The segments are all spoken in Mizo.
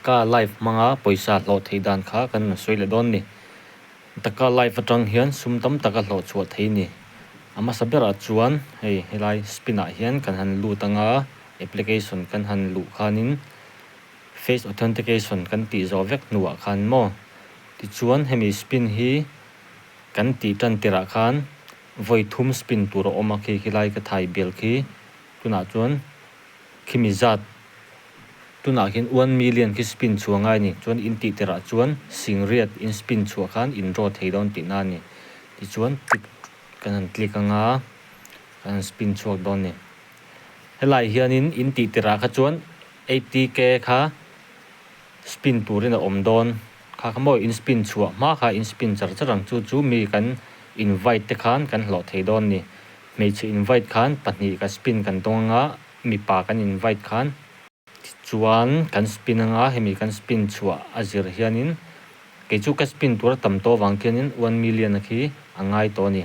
Taka live hmanga pawisa hlawh theih dan kha kan rawn sawi leh dawn ni. Taka live atang hian sum tam taka hlawh chhuah theih a ni. A hmasa berah chuan hei helai spin ah hian kan han lut anga application kan han luh khanin face authentication kan tih zawh vek hnuah khan maw tichuan hemi spin hi kan tih tan tirah khan vawi thum spin tur a awm a khi khilai ka thai bel khi tunah chuan Khimi zat tunah khian one million khi spin chhuah ngai a ni. Chuan in tih tirah chuan singriat in spin chhuah khan in draw thei dawn tihna a ni. Tichuan tick kan han click anga kan han spin chhuak dawn a ni. Helai hianin in tih tirah kha chuan 80k kha spin turin a awm dawn. Kha kha maw in spin chhuah hma kha in spin char char ang chu chu mi kan invite te khan kan hlawh thei dawn a ni. Hmeichhe invite khan pahnih ka spin kan tawng anga mipa kan invite khan tichuan kan spin anga hemi kan spin chhuah a zir hianin kei chu ka spin tur a tam tawh avang khianin one million a khi a ngai tawh a ni.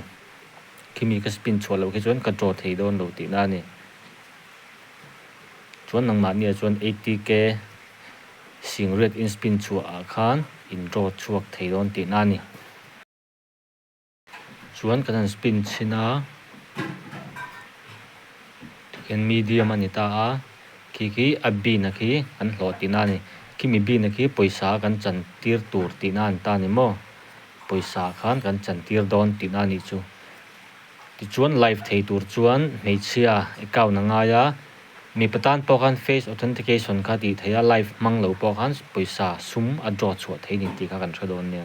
Khimi ka spin chhuah loh khi chuan ka draw thei dawn lo tihna a ni. Chuan nangmahniah chuan 80k singriat in spin chhuah ah khan in draw chhuak thei dawn tihna a ni. Chuan kan han spin chhin a tikhian medium a ni ta a khi khi a bin a khi kan hlawh tihna a ni khimi bin a khi pawisa kan chan tir tur tihna a ni ta a ni maw pawisa khan kan chan tir dawn tihna a nih chu tichuan live thei tur chuan hmeichhia account a ngai a mipa tan pawh khan face authentication kha tih theih a live hmang lo pawh khan pawisa sum a draw chhuah theih a ni tih kha kan hre dawn nia.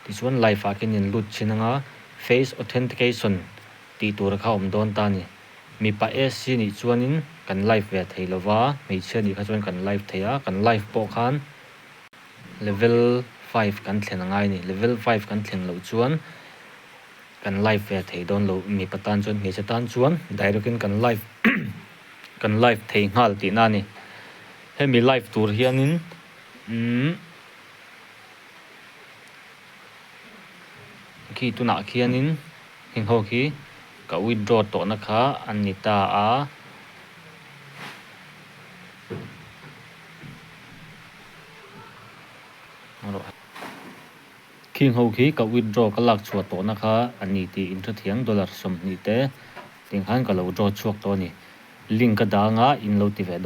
Tichuan live ah khian in lut chin anga face authentication tih tur kha awm dawn ta a ni. Mipa AC nih chuanin kan live ve thei lova, hmeichhia nih kha chuan kan live thei a, kan live pawh khan level five kan thlen a ngai a ni. Level five kan thlen loh chuan kan live ve thei dawn lo, mipa tan chuan hmeichhe tan chuan direct in kan live kan live thei nghal tihna a ni. Hemi live tur hianin umm. Khi tunah khianin heng ho khi ka withdraw tawhna kha a ni ta a. Khing ho khi ka withdraw ka lak chhuah tawhna kha a ni tih inthathiam dollar 20 te tiang khan ka lo draw chhuak tawh a ni. Link ka dang a in lo ti ve dawn.